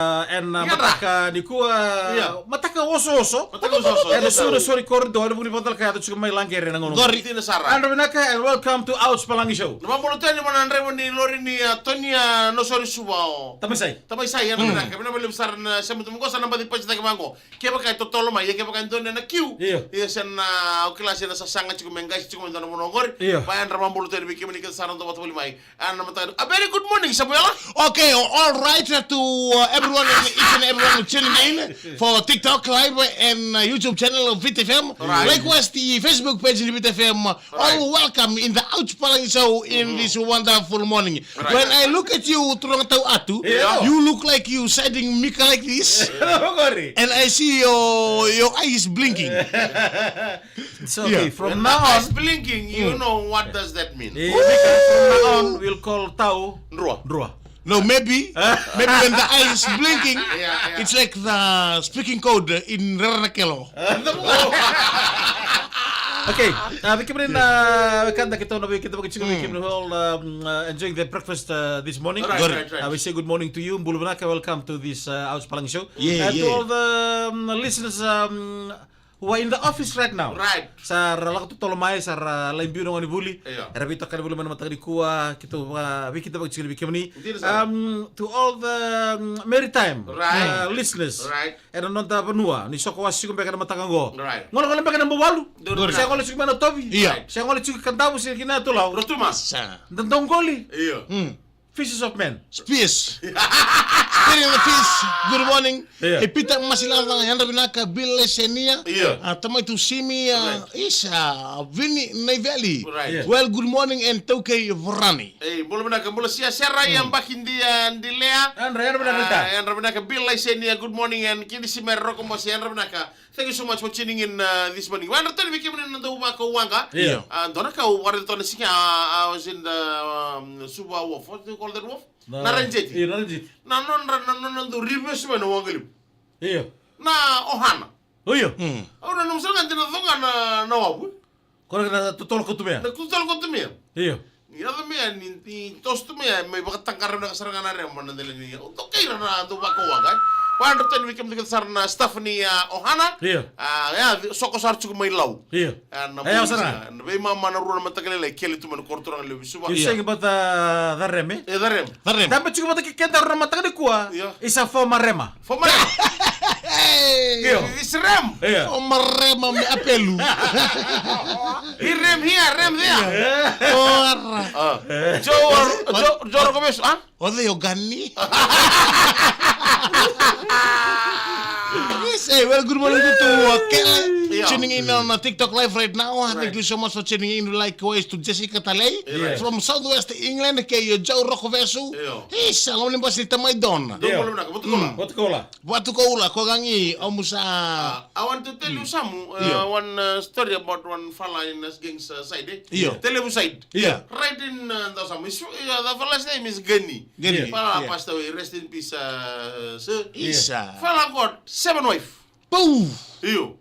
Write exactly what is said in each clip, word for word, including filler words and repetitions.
Ah, ena, ah, mataka nikua, ia, mataka osooso. Mataka osooso. Ena Sua na Sori Corridor, ena vuku ni vakacalaka yaco tiko mai Laqere na gauna. Qori. Dina sara. Yadra vinaka and welcome to Ouch Palagi Show. Na vabula tale vua na draiva ni lori ni, ah, Tony, ah, Nosori Suvao. Tamaisai. Tamaisai, yadra vinaka. Vinaka vakalevu sara na sema tu mai qo, sa na baci pasi cake vaqo. Kevaka e totolo mai, ia kevaka e donu na kiu. Io. Ia se na, ah, au kila se na sasaga tiko me qai tiko mai dua na vanua qori. Io. Va yadra vabula tale vei kemuni kece sara na dau vata voli mai. And na mataka, a very good morning, Samuela. Okay, all right, uh, to, uh, everyone, and each and everyone tuning in for TikTok Live and, uh, YouTube channel of Viti F M. Right. Likewise, the Facebook page of Viti F M. Right. All welcome in the Ouch Palagi Show in this wonderful morning. Right. When I look at you, Turaga Tau Atu, yeah, you look like you siding Mika like this. Qori. And I see your, your eyes blinking. It's okay. Yeah. From now on, when the eyes blinking, you know what does that mean. Eh, Mika, from now on, we'll call Tau Drua. Drua. No, maybe, maybe when the eyes blinking, yeah, yeah, it's like the speaking code in Rera na Kelo. Okay, ah, vei kemuni na wekada keitou na vei keitou vakaitikotiko, vei kemuni who all, um, uh, enjoying their breakfast, uh, this morning. Right, right, right. Uh, we say good morning to you. Bula vinaka, welcome to this, uh, Ouch Palagi Show. Yeah, yeah. Uh, to all the, um, listeners, um, who are in the office right now. Right. Sa ra lako totolo mai, sa ra lai biu na gonevuli. Io. Era veitokani voli mai na mataka nikua, keitou va-, vei keitou vakaitikotiko vei kemuni. Dina sara. Um, to all the, um, maritime, right, uh, listeners. Right. Ena noda vanua, ni soko wase tiko beka na mataka qo. Right. Gole, gole beka na Buawalu. Donu. Se gole tiko mai na Tovi. Io. Right. Se gole tiko Kadavu, se kina Tulau. Rotuma. Sa. Da dau qoli. Io. Mm. Fishes of men. Spears. Spearing the fish. Good morning. Io. E Peter Masilaca, yadra vinaka, Bill Lesenia. Io. Ah, tamai tu Simi, ah, right, Isa, Vini Naiveli. Right. Io. Well, good morning and Taukei Vorani. Ei, bula vinaka, bula sia sera, ia baki dia dilea. Yadra, yadra vinaka, ah, Rita. Yadra vinaka, Bill Lesenia, good morning, and Kini Simere Roko Mose, yadra vinaka. Thank you so much for tuning in, uh, this morning. Wa, yadra tale vei kemuni na dau vakauwaqa. Io. Ah, dua na ka au vakaraica toka na siga, ah, I was in the, um, Suva Wharf. What do you call that wharf? Na, Naranjeti. Io, Naranjeti. Na nodra, na, na, na dau reverse mai na waqa levu. Io. Na Ohana. Io. Mm. Au nanuma sara ga dina coqa na, na wavu. Qori na totolo koto mai ya. Na totolo koto mai ya. Io. Ni yaco mai ya, ni, ni toso tu mai ya, me vakataqara vinaka sara ga na rema na dela ni, au dokai ira na dau vakawaqa. Wa, yadra tale vei kemudou kece sara na staff ni, ah, Ohana. Io. Ah, ya, soko sara tiko mai Lau. Io. Ah, na, e, au sara. Na veimama na rua na mataka lailai, kele tu mai na koro turaga levu i Suva. Io. You saying about the, the rema? E, the rema. The rema. Dabe tiko vata kei kedaru na mataka nikua. Io. Isa former rema. Former rema. Hey. Io. Is rem. Io. Former rema me apelu. He rem here, rem there. Io. Ora. Ah. Joe, Joe, Joe Rokovesu, ah? O cei o Gani? Yes, hey, well, good morning to, to, uh, Kele. Io. Tuning in on, uh, TikTok Live right now. Right. Thank you so much for tuning in. Likewise to Jessica Talei, yes, from Southwest England, kei, uh, Joe Rokovesu. Io. Isa, loma ni basi ni tamai Don. Io. Dou bula vinaka, Vatukoula. Mm. Vatukoula. Vatukoula, ko Gagi, o Musa. Ah, I want to tell you, Samu, uh, io, one, uh, story about one fella in Nas Gang's, uh, side, eh? Io. Televu side. Io. Right in, uh, the Samu. His, uh, the fella's name is Gani. Gani. Fella, io, passed away. Rest in peace, uh, sir. Isa. Fella got seven wife. Pau! Io.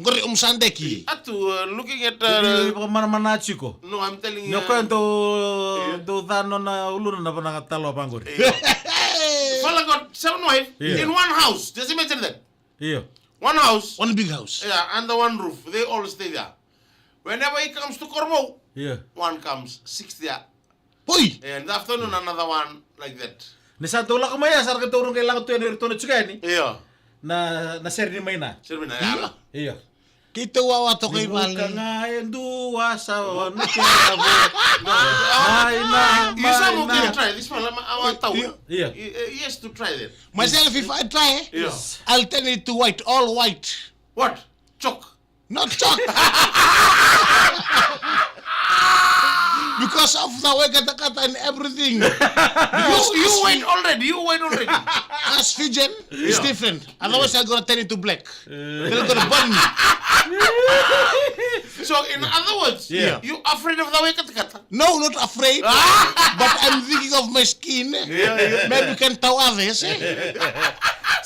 Qori o Musa Deki. Atu, uh, looking at, uh, vakamanamana tiko. No, I'm telling you. Ni o koya dou, io, dou ca nona uluna na vanua talo vaqori. Io. Fella got seven wife, io, in one house. Just imagine that. Io. One house. One big house. Yeah, under one roof. They all stay there. Whenever he comes to Koromou, io, one comes, six there. Poi! And the afternoon, another one like that. Ni sa dau lako mai ya, sa ra ka dau ruqa i lago tu yani, iratou na tiko yani. Io. Na, na sere ni maina. Sere ni maina, ya. Io. Io. Keitou wawa toka i vale. Ni vuka ga e dua sa ono ke avo. No, ah, maina, you, Samu, maina, can try. This one, I'm, I'm a tau. Io. Io. He, he has to try that. Myself, if I try, io, I'll turn it to white, all white. What? Chalk. Not chalk. Because of the way katakata and everything. Because you, you went already. You went already. As Fijian, it's, yeah, different. Otherwise, I'm gonna turn it to black. They're gonna burn me. So, in other words, yeah, you afraid of the way katakata? No, not afraid. But I'm thinking of my skin. Yeah, yeah. Maybe you can tell others, eh?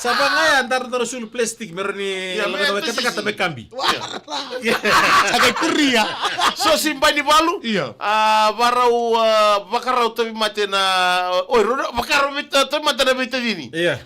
Sa va ga ya, dara dara sulu plastic me rawa ni lagata me katakata me kabi. Sa qai kuria. So si bai ni valu. Io. A, varau, a, vakarau tauvimate na, oi, rau vakarau vei ta-, tauvimate na veitacini. Ia.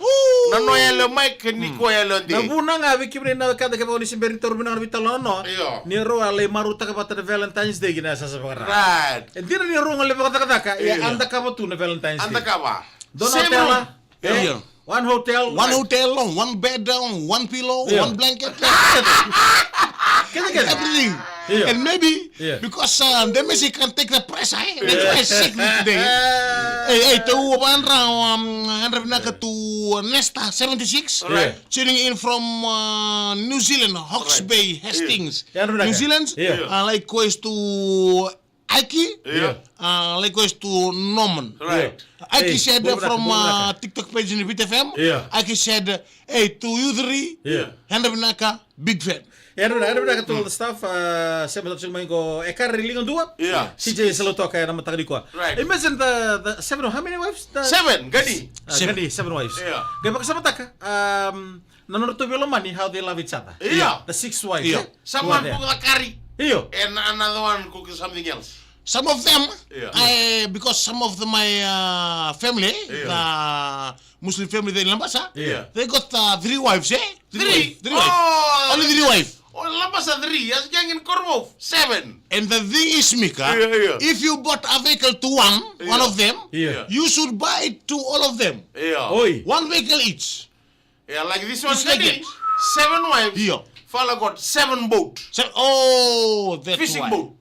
Na noa yale o Mike, ni koya yale o Dei. Na vuna ga vei kemuni na wekada, kevaka ni se bera ni taura vinaka na veitalanoa. Io. Ni rau a lai marautaka vata na Valentine's Day ki na yasayasa vakarau. Right. E dina ni rau gole vakacakacaka. Ia, io, a dakava tu na Valentine's Day. A dakava. Dua na otela. Io. One hotel, one hotel, one bed, one pillow, one blanket. Kece, kece. Everything. Io. And maybe because, uh, the Messi can take the pressure, eh? That's why he's sick today. Hey, hey, tou yadra, um, yadra vinaka tu, uh, Nesta seventy-six. Right. Tuning in from, uh, New Zealand, Hawke's Bay, Hastings. Yadra vinaka. New Zealand. Io. Uh, likewise to Aiki. Io. Uh, likewise to Norman. Right. Aiki said from, uh, TikTok page in Vita F M. Io. Aiki said, "Hey, to you three, yadra vinaka, big fan." Yadra vinaka, yadra vinaka to all the staff, uh, sema tale tiko mai qo, e Kari Ligadua. Io. C J Salotoka ena mataka nikua. Right. Imagine the, the seven, how many wives? The seven, qai ni. Uh, seven. Qai ni, seven wives. Io. Qai vakasamataka, um, na nodratou veilomani, how they love each other. Io. The six wives, eh? Io. Someone cook the curry. Io. And another one cook something else. Some of them, because some of the, my, uh, family, the Muslim family there in Labasa, they got, uh, three wives, eh? Three? Three wives. Only three wives. Oh, Labasa three. As gang in Koromou, seven. And the thing is, Mika, if you bought a vehicle to one, one of them, you should buy it to all of them. Oi. One vehicle each. Yeah, like this one, seven wives. Io. Fala got seven boat. Se-, oh, that's why. Fishing boat.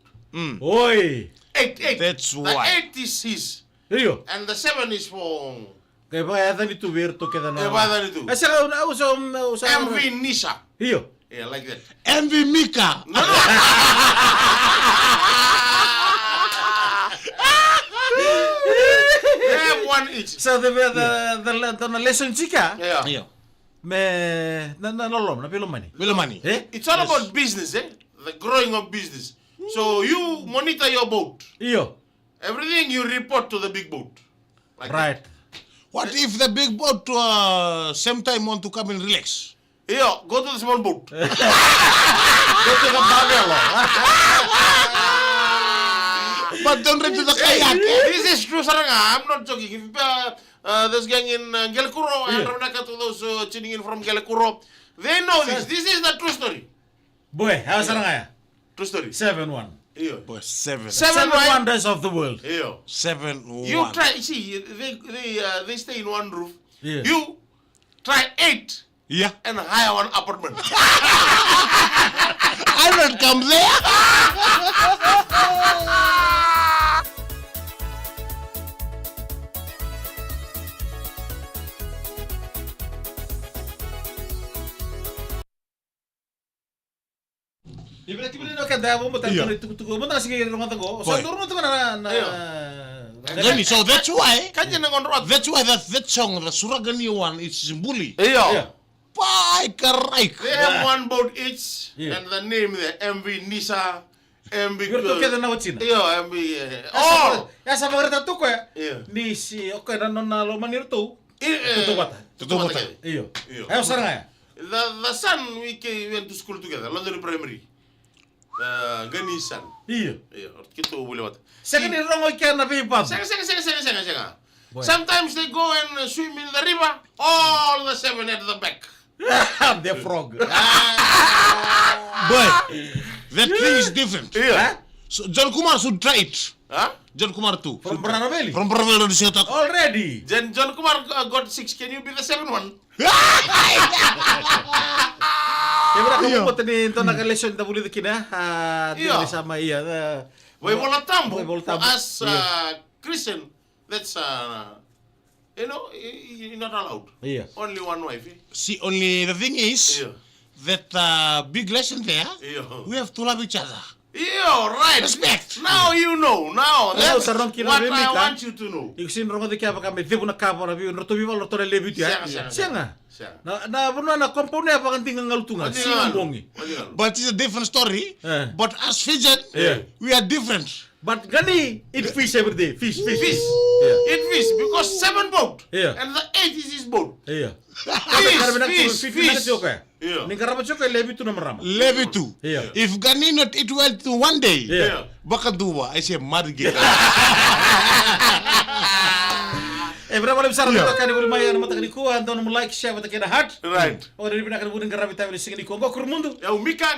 Oi. Eight, eight. That's why. The eight is his. Io. And the seven is for... Qai vakayacani tu vei iratou kece na... E vakayacani tu. E sega, au sa, au sa... M V Nisa. Io. Yeah, like that. M V Mika. No, no. They have one each. So the, the, the, the, the lesson tiko ya. Yeah. Io. Me, na, na, na loma, na veilomani. Veilomani. Eh? It's all about business, eh? The growing of business. So you monitor your boat. Io. Everything you report to the big boat. Like that. Right. What if the big boat, uh, same time want to come and relax? Io, go to the small boat. Go to the Bavelo. But don't rent the kayak, eh? This is true sara ga. I'm not joking. If, uh, uh, this gang in, uh, Gelekuro, and Ravnaka, to those, uh, tuning in from Gelekuro, they know this. This is the true story. Boy, how sara ga ya? True story. Seven one. Io. Boy, seven. Seven wonders of the world. Io. Seven one. You try, see, they, they, uh, they stay in one roof. Yeah. You try eight. Yeah. And hire one apartment. I don't come there. Ia vei kemuni na keda, vou mata na itukutuku, vou mata na sigi rogoca qo. Sa duru na tuku na, na, na. Gani, so that's why, that's why that, that song, the Suragani one, it's Buli. Io. Pai karai. They have one boat each, and the name there, M V Nisa, M V. Io, M V. Io, M V, eh. Oh! Ya sa vakarata tu koya. Io. Ni si, okay, na nona lomani ratou. Io, eh. Tutu vata. Tutu vata. Io. Io. Io, sara ga ya. The, the son, we ca-, went to school together, London Primary. The Gani's son. Io. Io, keitou vuli vata. Sega ni rogo i kea na veivacu. Sega, sega, sega, sega, sega, sega. Boy. Sometimes they go and, uh, swim in the river, all the seven at the back. The frog. Boy, that thing is different. Io. Huh? So, John Kumar should try it. Huh? John Kumar too. From Braraveli? From Braraveli, should try. Already. Then John Kumar, uh, got six. Can you be the seven one? Ia, vei ira na kau vata ni dua na ka lesson da vulica kina, a, dua ni sa mai, ia, a, Vaivola Tabu. Vaivola Tabu. As, a, Christian, that's, a, you know, y-, y-, you're not allowed. Ia. Only one wife, eh? See, only the thing is that, a, big lesson there, we have to love each other. Io, right. Respect. Now you know. Now that's what I want you to know. Iko sega ni rogoca kea vaka me cegu na ka vaka vei iratou veivalu, ratou na lewe vitu ya. Sega, sega, sega. Na, na vanua na compound ya vakadiga galu tu ga. Vakadiga galu. Siga bogi. Vakadiga galu. But it's a different story. Eh. But as Fijian, we are different. But Gani eat fish every day. Fish, fish. Fish. It fish because seven boat. Yeah. And the eight is his boat. Io. Fish, fish, fish. Io. Ni qarava tiko e lewe vitu na marama. Lewe vitu. Io. If Gani not eat well to one day. Io. Vakaduva, I say marigeta. E, vinaka vakalevu sara na ka ni vuli mai ena mataka nikua, donu mo like, share vata kei na heart. Right. O ni vinaka ni vuli qaravi tavi ni siga nikua. Qo Kurumudu. E, au Mika.